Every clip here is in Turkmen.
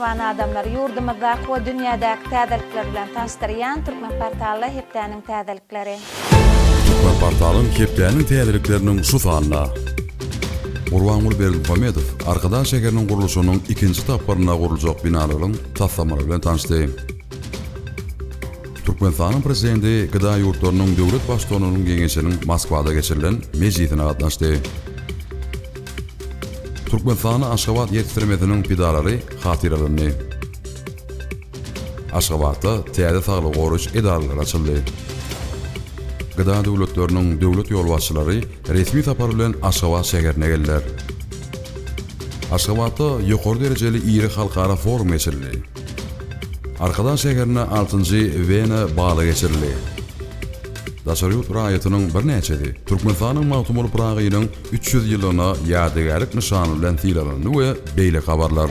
Mähriban adamlar, ýurdumyzdaky we dünýädäki täzelikler bilen tanyşdyrýan Türkmenportalda hepdäniň täzelikleri. Türkmenportalyň hepdäniň täzelikleriniň şu sanynda Gurbanguly Berdimuhamedow Arkadag şäheriniň gurluşygynyň ikinji tapgyrynda guruljak binalaryň taslamalary bilen tanyşdy. Türkmenistanyň Prezidenti GDA ýurtlarynyň döwlet Baştutanynyň Geňeşiniň Moskwada geçirilen mejlisine gatnaşdy. Türkmenistanda Aşgabat ýer titremesiniň pidalary hatyralandy. Aşgabatda täze saglygy goraýyş edaralary açyldy. GDA döwletleriniň döwlet ýolbaşçylary resmi sapar bilen Aşgabat şäherine geldiler. Aşgabatda ýokary derejeli iri halkara forum geçirildi. Arkadag şäherinde altynjy Wena baly geçirildi. Daşary ýurt raýatynyň birnäçesi Türkmenistanyň Magtymguly Pyragynyň 300 ýyllygyna ýadygärlik nyşany bilen sylalandy we beýleki habarlar.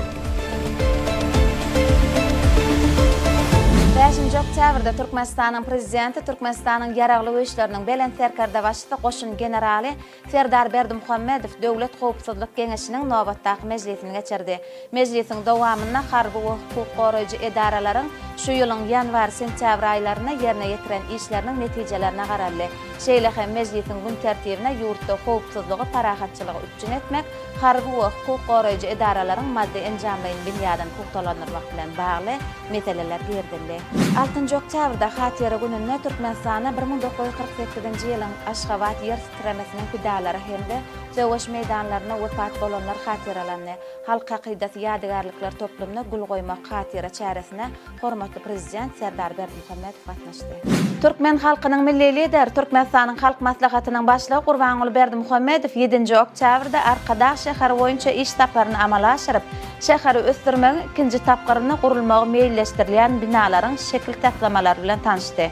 Bäşinji oktýabrda Türkmenistanyň Prezidenti Türkmenistanyň Ýaragly Güýçleriniň Belent Serkerdebaşysy goşun generaly Serdar Berdimuhamedow Döwlet howpsuzlyk geňeşiniň nobatdaky mejlisini geçirdi. Mejlisiň dowamynda harby we hukuk goraýjy edaralaryň şu ýylyň ýanwar-sentýabr aýlarynda ýerine ýetiren işleriniň netijelerine garaldy. Şeýle hem mejlisiň gün tertibine ýurtda howpsuzlygy, parahatçylygy üpjün etmek, harby we hukuk goraýjy edaralaryň maddy-enjamlaýyn binýadyny pugtalandyrmak bilen bagly meseleler girizildi. Altynjy oktýabrda, Hatyra gününde Türkmenistanda 1948-nji ýylyň Aşgabat ýer titremesiniň pidalary hem-de söweş meýdanlarynda wepat bolanlar hatyralandy. Halk hakydasy ýadygärlikler toplumyna gül goýmak hatyra çäresine hormatly Prezident Serdar Berdimuhamedow gatnaşdy. Türkmen halkynyň Milli Lideri, Türkmenistanyň Halk Maslahatynyň Başlygy Gurbanguly Berdimuhamedow ýedinji oktýabrda Arkadag şäheri boýunça iş saparyny amala aşyryp, şäheri ösdürmegiň ikinji tapgyrynda gurulmagy meýilleşdirilýän binalaryň şekil taslamalary bilen tanyşdy.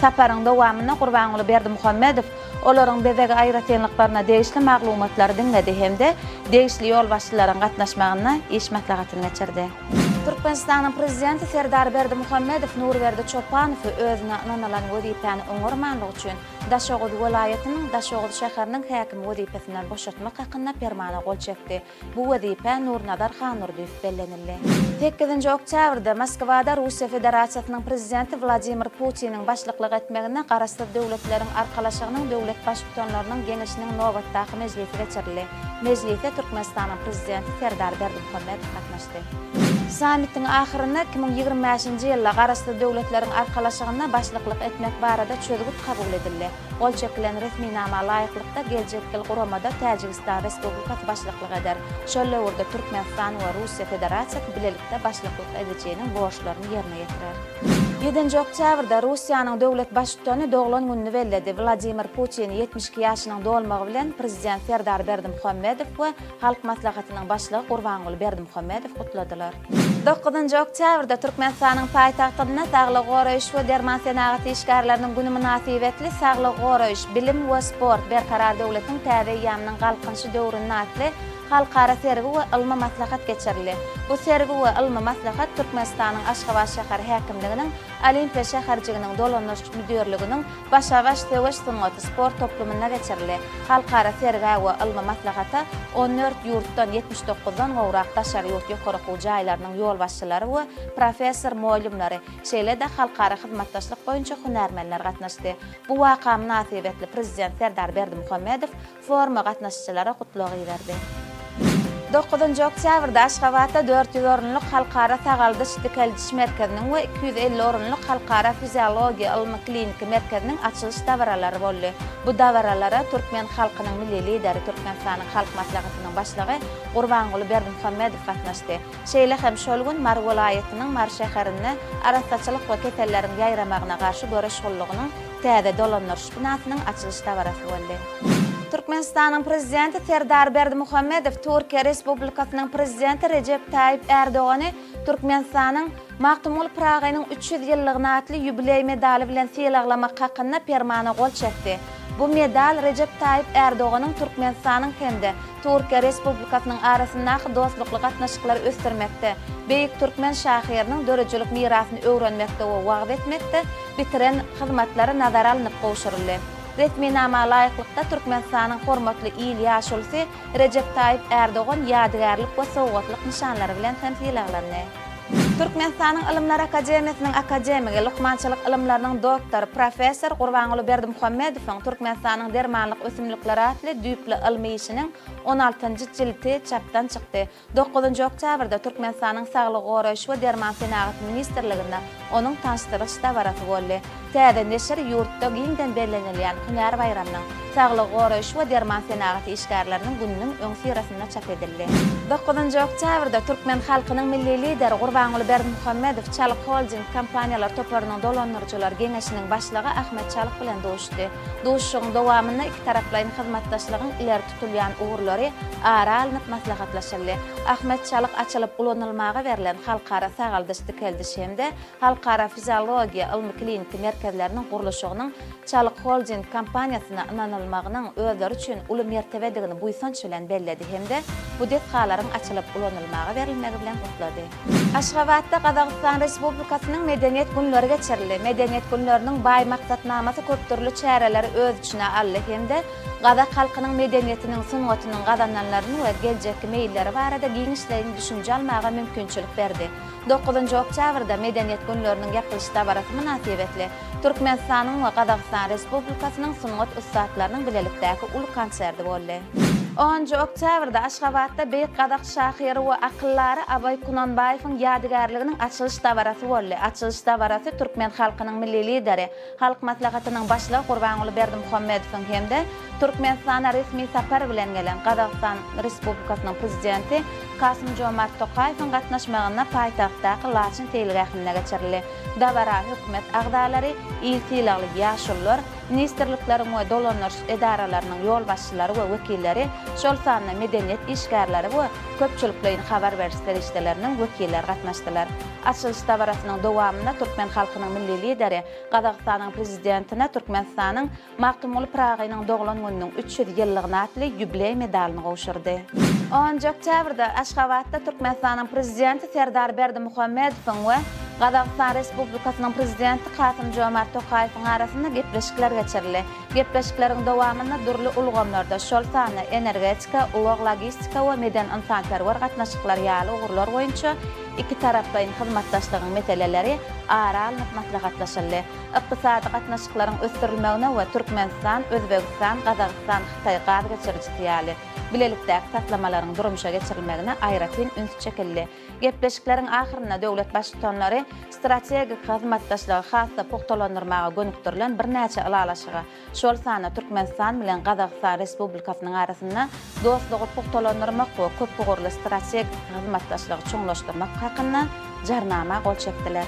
Saparyň dowamynda Gurbanguly Berdimuhamedow olaryň bezeg aýratynlyklaryna degişli maglumatlary diňledi hem-de degişli ýolbaşçylaryň gatnaşmagynda iş maslahatyny geçirdi. Türkmenistanyň Prezidenti Serdar Berdimuhamedow Nurberdi Çopanowy özüne ynanylan wezipäni oňarmanlygy üçin Daşoguz welaýatynyň Daşoguz şäheriniň häkimi wezipesinden boşatmak hakynda Permana gol çekdi. Bu wezipä Nurnazar Handurdyýew bellenildi. Sekizinji oktýabrda Moskwada Russiýa Federasiýasynyň Prezidenti Wladimir Putiniň başlyklyk etmeginde Garaşsyz Döwletleriň Arkalaşygynyň döwlet Baştutanlarynyň Geňeşiniň nobatdaky mejlisi geçirildi. Mejlise Türkmenistanyň Prezidenti Serdar Berdimuhamedow gatnaşdy. Sammitiň ahyrynda 2025-nji ýylda Garaşsyz Döwletleriň Arkalaşygynda başlyklyk etmek barada çözgüt kabul edildi. Gol çekilen resminama laýyklykda, geljek ýyl guramada Täjigistan Respublikasy başlyklyk eder. Şol döwürde Türkmenistan we Russiýa Federasiýasy bilelikde başlyklyk edijiniň borçlaryny ýerine ýetirer. Ýedinji oktýabrda Russiýanyň döwlet Baştutany doglan gününi belledi. Wladimir Putin 72 ýaşynyň dolmagy bilen Prezident Serdar Berdimuhamedow we Halk Maslahatynyň Başlygy Gurbanguly Berdimuhamedow gutladylar. Dokuzynjy oktýabrda Türkmenistanyň paýtagtynda Saglygy goraýyş we derman senagaty işgärleriniň güni mynasybetli Saglygy goraýyş, bilim we sport, Berkarar döwletiň täze eýýamynyň Galkynyşy döwründe atly halkara sergi we ylmy maslahat geçirildi. Bu sergi we ylmy maslahat Türkmenistanyň Aşgabat şäher häkimliginiň Olimpiýa şäherjiginiň dolandyryş müdirliginiň Başa-baş söweş sungaty sport toplumynda geçirildi. Halkara sergä we ylmy maslahata 14 ýurtdan 79-dan gowrak daşary ýurt ýokary okuw jaýlarynyň ýolbaşçylary we professor-mugallymlary, şeýle-de halkara hyzmatdaşlyk boýunça hünärmenler gatnaşdy. Bu waka mynasybetli Prezident Serdar Berdimuhamedow Foruma gatnaşyjylara gutlag iberdi. Dokuzynjy oktýabrda Aşgabatda 400 orunlyk Halkara sagaldyş-dikeldiş merkeziniň we 250 orunlyk Halkara fiziologiýa ylmy-kliniki merkeziniň açylyş dabaralary boldy. Bu dabaralara türkmen halkynyň Milli Lideri, Türkmenistanyň Halk Maslahatynyň Başlygy Gurbanguly Berdimuhamedow gatnaşdy. Şeýle hem şol gün Mary welaýatynyň Mary şäherinde Arassaçylyk we keselleriň ýaýramagyna garşy göreş gullugynyň täze dolandyryş binasynyň açylyş dabarasy boldy. Türkmenistanyň Prezidenti Serdar Berdimuhamedow Türkiýe Respublikasynyň Prezidenti Rejep Taýyp Ärdogany Türkmenistanyň Magtymguly Pyragynyň 300 ýyllygyna atly ýubileý medaly bilen sylaglamak hakynda Permana gol çekdi. Bu medal Rejep Taýyp Ärdoganyň Türkmenistanyň hem-de Türkiýe Respublikasynyň arasyndaky dostlukly gatnaşyklary ösdürmekde, beýik türkmen şahyrynyň döredijilik mirasyny öwrenmekde we wagyz etmekde bitiren hyzmatlary nazara alnyp gowşuryldy. Resminama laýyklykda, Türkmenistanyň Hormatly il ýaşulusy Rejep Taýyp Ärdogan ýadygärlik we sowgatlyk nyşanlary bilen hem sylaglandy. Türkmenistanyň Ylymlar akademiýasynyň akademigi, lukmançylyk ylymlarynyň doktory, professor Gurbanguly Berdimuhamedowyň Türkmenistanyň dermanlyk ösümlikleri atly düýpli ylmy işiniň on altynjy jilti çapdan çykdy. Dokuzynjy oktýabrda Türkmenistanyň Saglygy goraýyş we derman senagaty ministrliginde onuň tanyşdyrylyş dabarasy boldy. Täze neşir ýurtda giňden bellenilýän hünär baýramynyň, Saglygy goraýyş we derman senagaty işgärleriniň gününiň öňüsyrasynda çap edildi. Dokuzynjy oktýabrda türkmen halkynyň Milli Lideri Gurbanguly Berdimuhamedow Çalyk Holding kompaniýalar toparynyň dolandyryjylar geňeşiniň başlygy Ahmet Çalyk bilen duşuşdy. Duşuşygyň dowamynda ikitaraplaýyn hyzmatdaşlygyň ileri tutulýan ugurlary ara alnyp maslahatlaşyldy. Ahmet Çalyk açylyp ulanylmaga berlen Halkara sagaldyş-dikeldiş hem-de Halkara fiziologiýa ylmy-kliniki merkezleriniň gurluşygynyň Çalyk Holding kompaniýasyna ynanylmagynyň özleri üçin uly mertebedigini buýsanç bilen belledi hem-de bu desgalaryň açylyp ulanylmaga berilmegi bilen gutlady. Aşgabatda Gazagystan Respublikasynyň Medeniýet günleri geçirildi. Medeniýet günleriniň baý maksatnamasy köpdürli çäreleri öz içine aldy hem-de gazak halkynyň medeniýetiniň, sungatynyň gazananlaryny we geljekki meýilleri barada giňişleýin düşünje almaga mümkinçilik berdi. Dokuzynjy oktýabrda Medeniýet günleriniň ýapylyş dabarasy mynasybetli Türkmenistanyň we Gazagystan Respublikasynyň sungat ussatlarynyň bilelikdäki uly konserti boldy. Onunjy oktýabrda Aşgabatda beýik gazak şahyry we akyldary Abaý Kunanbaýewiň ýadygärliginiň açylyş dabarasy boldy. Açylyş dabarasy türkmen halkynyň Milli Lideri, Halk Maslahatynyň Başlygy Gurbanguly Berdimuhamedowyň hem-de Türkmenistana resmi sapar bilen gelen Gazagystan Respublikasynyň Prezidenti Kasym-Jomart Tokaýewiň gatnaşmagynda paýtagtdaky Laçyn seýilgähinde geçirildi. Dabara hökümet agzalary, il sylagly ýaşulular, ministrlikleriň we dolandyryş edaralarynyň ýolbaşçylary we wekilleri, şol sanda medeniýet işgärleri we köpçülikleýin habar beriş serişdeleriniň wekilleri gatnaşdylar. Açylyş dabarasynyň dowamynda türkmen halkynyň Milli Lideri Gazagystanyň Prezidentine Türkmenistanyň Magtymguly Pyragynyň doglan gününiň 300 ýyllygyna atly ýubileý medalyny gowşurdy. Onunjy oktýabrda Aşgabatda Türkmenistanyň Prezidenti Serdar Berdimuhamedowyň we Gazagystan Respublikasynyň Prezidenti Kasym-Jomart Tokaýewiň arasynda gepleşikler geçirildi. Gepleşikleriň dowamynda dürli ulgamlarda, şol sanda energetika, ulag-logistika we medeni-ynsanperwer gatnaşyklar ýaly ugurlar boýunça ikitaraplaýyn hyzmatdaşlygyň meseleleri ara alnyp maslahatlaşyldy. Ykdysady gatnaşyklaryň ösdürilmegine we Türkmenistan, Özbegistan, Gazagystan, Hytaý gaz geçirijisi ýaly bilelikdäki taslamalaryň durmuşa geçirilmegine aýratyn üns çekildi. Gepleşikleriň ahyrynda döwlet Baştutanlary strategik hyzmatdaşlygy has-da pugtalandyrmaga gönükdirilen birnäçe ylalaşyga, şol sanda Türkmenistan bilen Gazagystan Respublikasynyň arasynda dostlugy pugtalandyrmak we köpugurly strategik hyzmatdaşlygy çuňlaşdyrmak hakynda Jarnama gol çekdiler.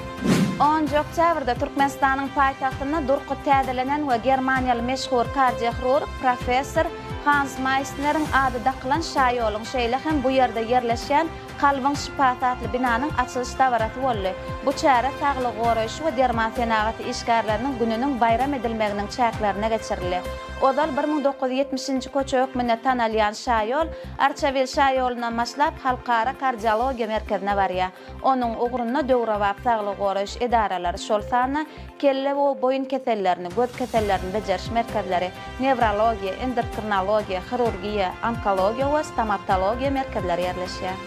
Onunjy oktýabrda Türkmenistanyň paýtagtynda durky täzelenen we germaniýaly meşhur kardiohrurg, professor Hans Maýsneriň ady dakylan şaýoluň, şeýle hem bu ýerde ýerleşýän Kalbyň şypasy atly binanyň açylyş dabarasy boldy. Bu çäre Saglygy goraýyş we derman senagaty işgärleriniň gününiň baýram edilmeginiň çäklerinde geçirildi. Ozal 1970-nji köçe hökmünde tanalýan şaýol Arçabil şaýolundan başlap Halkara kardiologiýa merkezine barýar. Onuň ugrunda döwrebap saglygy goraýyş edaralary, şol sanda kelle we boýun kesellerini, göz kesellerini bejeriş merkezleri, newrologiýa, endokrinologiýa, hirurgiýa, onkologiýa we stomatologiýa merkezleri ýerleşýär.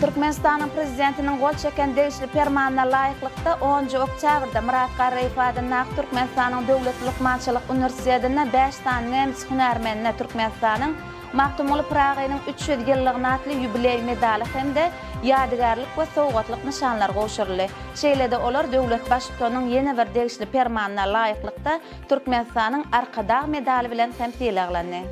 Türkmenistanyň Prezidentiniň gol çeken degişli Permanyna laýyklykda, onunjy oktýabrda Myrat Garryýew adyndaky Türkmenistanyň Döwlet lukmançylyk uniwersitetinde bäş sany nemes hünärmenine Türkmenistanyň Magtymguly Pyragynyň 300 ýyllygyna atly ýubileý medaly hem-de ýadygärlik we sowgatlyk nyşanlar gowşuryldy. Şeýle-de olar döwlet Baştutanyň ýene bir degişli Permanyna laýyklykda Türkmenistanyň Arkadag medaly bilen hem sylaglandy.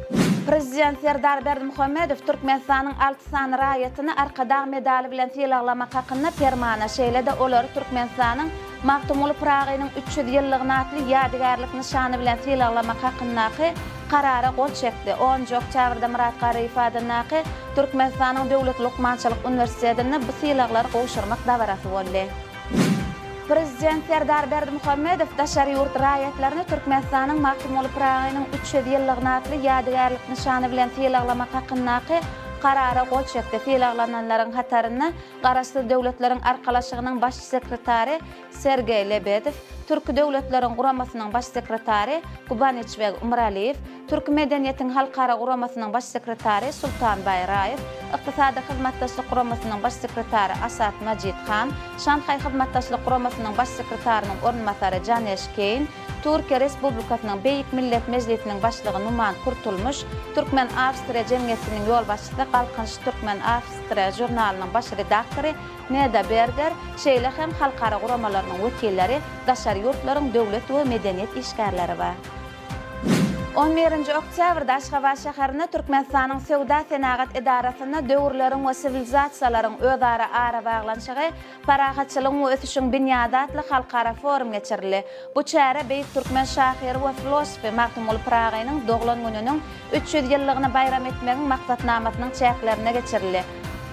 Prezident Serdar Berdimuhamedow Türkmenistanyň alty sany raýatyny Arkadag medaly bilen sylaglamak hakynda Permana, şeýle-de olary Türkmenistanyň Magtymguly Pyragynyň 300 ýyllygyna atly ýadygärlik nyşany bilen sylaglamak hakyndaky Karara gol çekdi. Onunjy oktýabrda Myrat Garryýew adyndaky Türkmenistanyň Döwlet lukmançylyk uniwersitetinde bu sylaglary gowşurmak dabarasy boldy. Prezident Serdar Berdimuhamedow daşary ýurt raýatlaryny Türkmenistanyň Magtymguly Pyragynyň 300 ýyllygyna atly ýadygärlik nyşany bilen sylaglamak hakyndaky Karara gol çekdi. Sylaglananlaryň hatarynda Garaşsyz Döwletleriň Arkalaşygynyň Baş sekretary Sergeý Lebedew, Türki Döwletleriň Guramasynyň Baş sekretary Kubanyçbeg Umraliýew, Türki medeniýetiň halkara guramasynyň baş sekretary Sultan Baýraýew, Ykdysady Hyzmatdaşlyk Guramasynyň baş sekretary Asad Majid Han, Şanhaý Hyzmatdaşlyk Guramasynyň baş sekretarynyň orunbasary Janeş Keýn, Türkiýe Respublikasynyň Beýik Millet Mejlisiniň başlygy Numan Kurtulmuş, Türkmen-Awstriýa jemgyýetiniň ýolbaşçysy Galkynyş Türkmen-Awstriýa žurnalynyň baş redaktory Neda Berger, şeýle hem halkara guramalarynyň wekilleri, daşary ýurtlaryň döwlet we medeniýet işgärleri bar. On birinji oktýabrda Aşgabat şäherinde Türkmenistanyň Söwda-senagat edarasynda Döwürleriň we siwilizasiýalaryň özara arabaglanyşygy, parahatçylygyň we ösüşiň binýady atly halkara forum geçirildi. Bu çäre beýik türkmen şahyry we filosofy Magtymguly Pyragynyň doglan gününiň 300 ýyllygyny baýram etmegiň maksatnamasynyň çäklerinde geçirildi.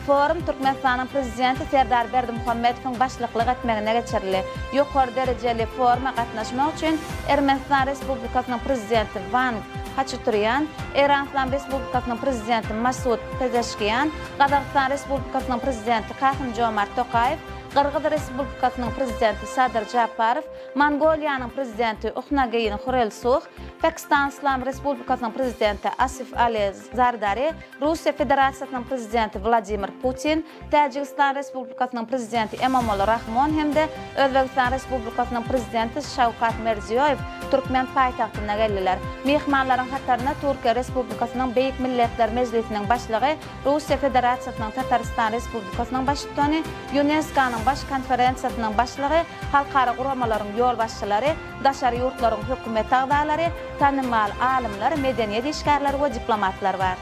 Forum Türkmenistanyň Prezidenti Serdar Berdimuhamedowyň başlyklyk etmeginde geçirildi. Ýokary derejeli foruma gatnaşmak üçin Ermenistan Respublikasynyň Prezidenti Wan Haçaturýan, Eýran Yslam Respublikasynyň Prezidenti Masud Pezeşkian, Gazagystan Respublikasynyň Prezidenti Kasym-Jomart Tokaýew, Gyrgyz Respublikasynyň Prezidenti Sadyr Japarow, Mongoliýanyň Prezidenti Uhnagin Hurelsuh, Pakistan Yslam Respublikasynyň Prezidenti Asif Ali Zardari, Russiýa Federasiýasynyň Prezidenti Wladimir Putin, Täjigistan Respublikasynyň Prezidenti Emomali Rahmon hem-de Özbegistan Respublikasynyň Prezidenti Şawkat Mirziýoýew türkmen paýtagtyna geldiler. Myhmanlaryň hatarynda Türkiýe Respublikasynyň Beýik Milletler Mejlisiniň Başlygy, Russiýa Federasiýasynyň Tatarystan Respublikasynyň Baştutany, Ýunesko-nyň Baş konferensiýasynyň başlygy, halkara guramalaryň ýolbaşçylary, daşary ýurtlaryň hökümet agzalary, tanymal alymlar, medeniýet işgärleri we diplomatlar bar.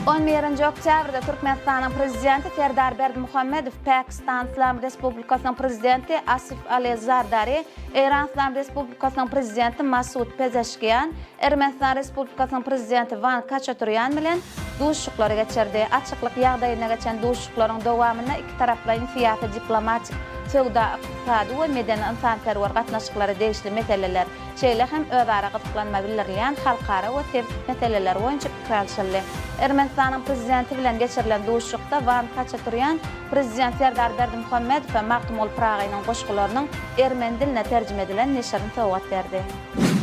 On birinji oktýabrda Türkmenistanyň Prezidenti Serdar Berdimuhamedow Pakistan Yslam Respublikasynyň Prezidenti Asif Ali Zardari, Eýran Yslam Respublikasynyň Prezidenti Masud Pezeşkian, Ermenistan Respublikasynyň Prezidenti Wan Kaçaturýan bilen duşuşyklary geçirdi. Açyklyk ýagdaýynda geçen duşuşyklaryň dowamynda ikitaraplaýyn syýasy-diplomatik, söwda-ykdysady we medeni-ynsanperwer gatnaşyklara degişli meseleler, şeýle hem özara gyzyklanma bildirilýän halkara we sebit meseleleri boýunça pikir alşyldy. Ermenistanyň Prezidenti bilen geçirilen duşuşykda Wan Haçaturýan Prezident Serdar Berdimuhamedowa Magtymguly Pyragynyň goşgularynyň ermeni diline terjime edilen neşirini sowgat berdi.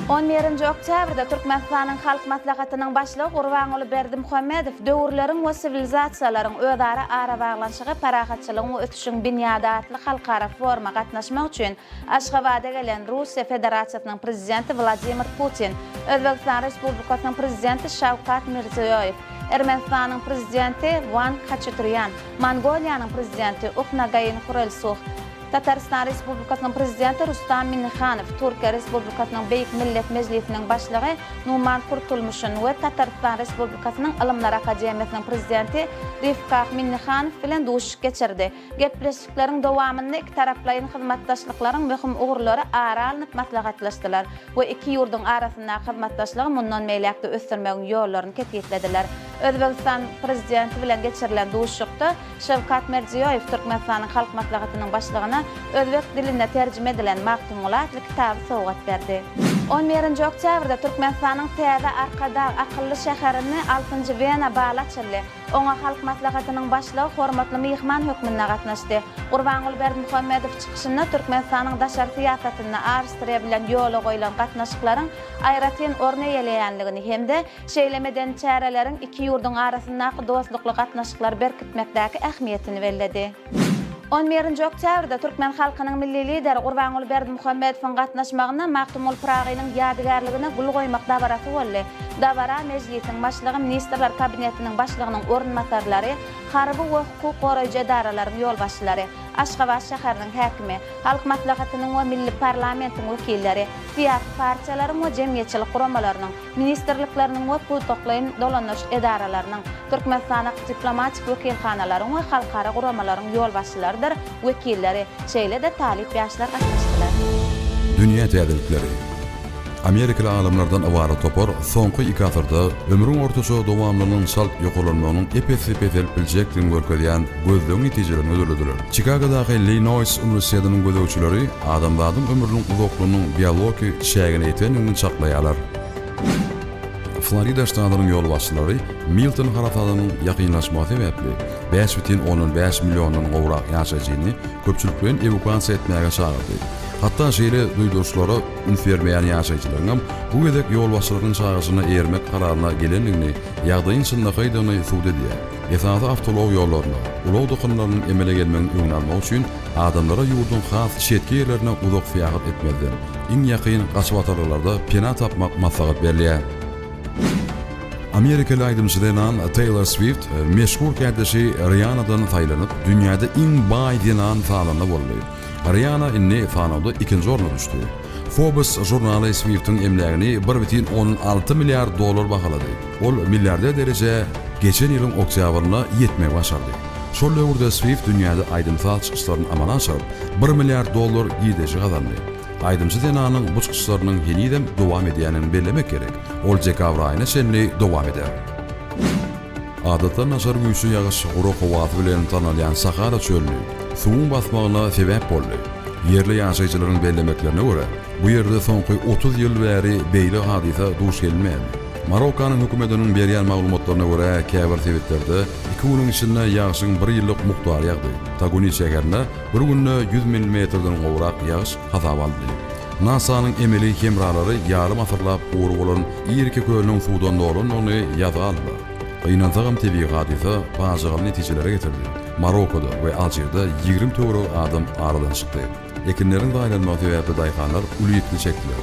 On birinji oktýabrda Türkmenistanyň Halk Maslahatynyň Başlygy Gurbanguly Berdimuhamedow Döwürleriň we siwilizasiýalaryň özara arabaglanyşygy parahatçylygyň we ösüşiň binýady atly halkara foruma gatnaşmak üçin Aşgabada gelen Russiýa Federasiýasynyň Prezidenti Wladimir Putin, Özbegistan Respublikasynyň Prezidenti Şawkat Mirziýoýew, Ermenistanyň Prezidenti Wan Haçaturýan, Mongoliýanyň Prezidenti Uhnagain Hurelsuh, Tatarystan Respublikasynyň Prezidenti Rustam Minnihanow, Türkiýe Respublikasynyň Beýik Millet Mejlisiniň Başlygy Numan Kurtulmuşyn we Tatarystan Respublikasynyň Ylymlar akademiýasynyň Prezidenti Rifkah Minnihanow bilen duşuşyk geçirdi. Gepleşikleriň dowamynda ikitaraplaýyn hyzmatdaşlyklaryň möhüm ugurlary ara alnyp maslahatlaşdylar we iki ýurduň arasyndaky hyzmatdaşlygy mundan beýläk-de ösdürmegiň ýollaryny kesgitlediler. Özbegistan Prezidenti bilen geçirilen duşuşykda Şawkat Mirziýoýew Türkmenistanyň Halk Maslahatynyň Başlygyna özbek dilinde terjime edilen Magtymguly atly kitaby sowgat berdi. On birinji oktýabrda Türkmenistanyň täze Arkadag akylly şäherinde altynjy Wena baly açyldy. Oňa Halk Maslahatynyň Başlygy hormatly myhman hökmünde gatnaşdy. Gurbanguly Berdimuhamedow çykyşynda Türkmenistanyň daşary syýasatynda Awstriýa bilen ýola goýlan gatnaşyklaryň aýratyn orun eýeleýändigini hem-de şeýle medeni çäreleriň iki ýurduň arasyndaky dostlukly gatnaşyklary berkitmekdäki ähmiýetini belledi. On birinji oktýabrda türkmen halkynyň Milli Lideri Gurbanguly Berdimuhamedowyň gatnaşmagynda Magtymguly Pyragynyň ýadygärligine gül goýmak dabarasy boldy. Dabara Mejlisiň Başlygy, Ministrler Kabinetiniň Başlygynyň orunbasarlary, harby we hukuk goraýjy edaralaryň ýolbaşçylary, Aşgabat şäheriniň häkimi, Halk Maslahatynyň we milli parlamentiň wekilleri, syýasy partiýalaryň we jemgyýetçilik guramalarynyň, ministrlikleriniň we pudaklaýyn dolandyryş edaralarynyň, Türkmenistana diplomatik wekilhanalaryň we halkara guramalaryň ýolbaşçylarydyr wekilleri, şeýle-de talyp ýaşlar gatnaşdylar. Dünýä täzelikleri. Amerikaly alymlardan ybarat topar soňky iki asyrda ömrüň ortaça dowamlylygynyň çalt ýokarlanmagynyň ep-esli peselip biljekdigini görkezýän gözlegiň netijelerini hödürlediler. Çikagodaky Illinoýs uniwersitetiniň gözegçileri adamzadyň ömrüniň uzaklygynyň biologiki çägine ýetendigini çaklaýarlar. Florida ştatynyň ýolbaşçylary Milton harasadynyň ýakynlaşmagy sebäpli 5,5 milliondan gowrak ýaşaýjyny köpçülikleýin ewukuasiýa etmäge çagyrdy. Hatda şeýle duýduryşlara üns bermeýän ýaşaýjylaryňam bu gezek ýolbaşçylaryň çagyryşyna eýermek kararyna gelendigini, ýagdaýyň çynlakaýdygyny subut edýär. Esasy awtoulag ýollarynda ulag dykynlarynyň emele gelmeginiň öňüni almak üçin adamlara ýurduň has çetki ýerlerine uzak syýahat etmezden, iň ýakyn gaçybatalgalarda pena tapmak maslahat berilýär. Amerikaly aýdymçy zenan Teýlor Swift meşhur kärdeşi Riannadan saýlanyp, dünýäde iň baý zenan sazanda boldy. Rianna indi sanawda ikinji orna düşdi. Forbes žurnaly Swiftiň emlägini 1,6 milliard dollar bahalady. Ol milliarder derejä geçen ýylyň oktýabrynda ýetmegi başardy. Şol döwürde Swift dünýäde aýdym-saz çykyşlaryny amala aşyryp, bir milliard dollar girdeji gazandy. Aýdymçy zenanyň bu çykyşlarynyň henizem dowam edýändigini bellemek gerek. Ol dekabr aýyna çenli dowam eder. Adatdan daşary güýçli ýagyş gurak howasy bilen tanalýan Sahara çölüni suwuň basmagyna sebäp boldy. Ýerli ýaşaýjylaryň bellemeklerine görä, bu ýerde soňky 30 ýyl bäri beýle hadysa duş gelinmändi. Marokkanyň hökümetiniň berýän maglumatlaryna görä, käbir sebitlerde iki günüň içinde ýagşyň bir ýyllyk mukdary ýagdy. Taguni şäherinde bir günde 100 millimetrden gowrak ýagyş hasaba alyndy. NASA-nyň emeli hemralary ýarym asyrlap gury bolan Irki kölüniň suwdan dolandygyny ýazga aldylar. Gynansagam tebigy hadysa pajygaly netijelere getirdi. Marokkoda we Alžirde 20 töweregi adam aradan çykdy. Ekinleriň zaýalanmagy sebäpli daýhanlar uly ýitgi çekdiler.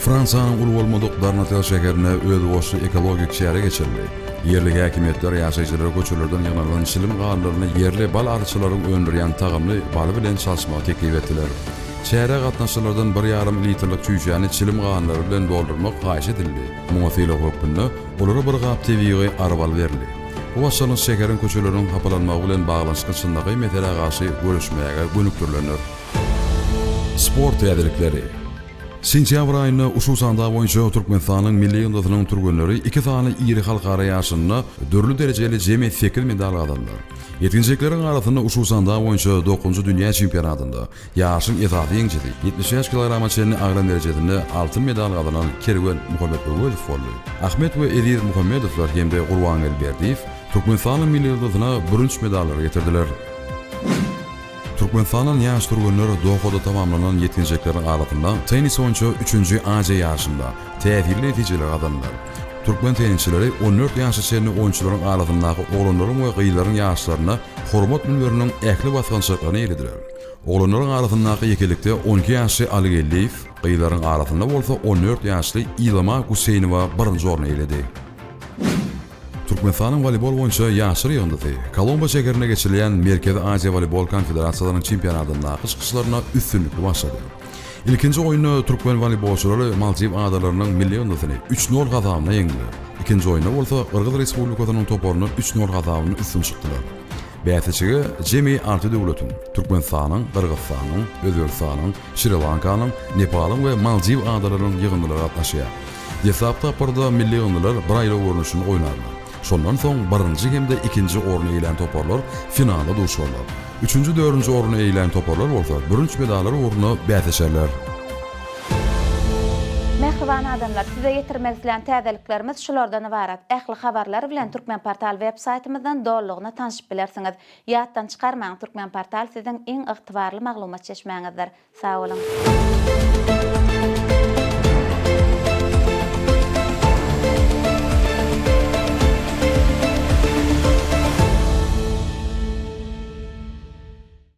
Fransiýanyň uly bolmadyk Darnatel şäherinde özboluşly ekologik çäre geçirildi. Ýerli häkimiýetler ýaşaýjylara köçelerden ýygnalan çilim galyndylaryny ýerli bal aryçylaryň öndürýän tagamly baly bilen çalyşmagy teklip etdiler. Çärä gatnaşyjylardan bir ýarym litrlik çüýşäni çilim galyndylary bilen doldurmak haýyş edildi. Muňa sylag hökmünde olara bir gap tebigy ary baly berildi. Bu başlangyç şäheriň köçeleriniň hapalanmagy bilen baglanyşykly çynlakaý meselä garşy göreşmäge gönükdirilendir. Sport täzelikleri. Sentýabr aýynda uşu-sanda boýunça Türkmenistanyň milli ýygyndysynyň türgenleri iki sany iri halkara ýaryşynda dürli derejeli jemi sekiz medal gazandylar. Ýetginjekleriň arasynda uşu-sanda boýunça dokuzynjy dünýä çempionatynda ýaryşyň esasy ýeňijisi, 75 kilograma çenli agram derejesinde altyn medal gazanan Kerwen Muhammetöwezow boldy. Ahmet we Eziz Muhammedowlar hem-de Gurbangeldi Berdiýew Türkmenistanyň milli ýygyndysyna bürünç medallary getirdiler. Türkmenistandan ýaş türgenler Dohada tamamlanan ýetginjekleriň arasynda tennis boýunça üçünji Aziýa ýaryşynda täsirli netijeleri gazandylar. Türkmen tennisçileri 14 ýaşa çenli oýunçylaryň arasyndaky oglanlaryň we gyzlaryň ýaryşlarynda hormat münberiniň ähli basgançaklaryny eýelediler. Oglanlaryň arasyndaky ýekelikde 12 ýaşly Aly Geldiýew, gyzlaryň arasynda bolsa 14 ýaşly Ilama Guseýnowa birinji orny eýeledi. Türkmenistanyň woleýbol boýunça ýaşlar ýygyndysy Kolombo şäherinde geçirilýän Merkezi Aziýa woleýbol konfederasiýalarynyň çempionatyndaky çykyşlaryna üstünlikli başlady. Ilkinji oýunda türkmen woleýbolçylary Maldiw adalarynyň milli ýygyndysyny üç nol hasabynda ýeňdiler. Ikinji oýunda bolsa Gyrgyz Respublikasynyň toparyndan üç nol hasabynda üstün çykdylar. Bäsleşige jemi alty döwletiň, Türkmenistanyň, Gyrgyzystanyň, Özbegistanyň, Şri-Lankanyň, Nepalyň we Maldiw adalarynyň ýygyndylary gatnaşýar. Deslapky tapgyrda milli ýygyndylar bir aýlaw görnüşinde oýnarlar. Şondan soň birinji hem-de ikinji orny eýelän toparlar finalda duşarlar. Üçünji, dördünji orny eýelän toparlar bolsa bürünç medallar ugrunda bäsleşerler. Mähriban adamlar, size ýetirmek islän täzeliklerimiz şulardan ybarat. Ähli habarlar bilen Turkmenportal web saýtymyzdan dolulygyna tanşyp bilersiňiz. Ýatdan çykarmaň, Turkmenportal siziň iň ygtybarly maglumat çeşmäňizdir. Sag boluň!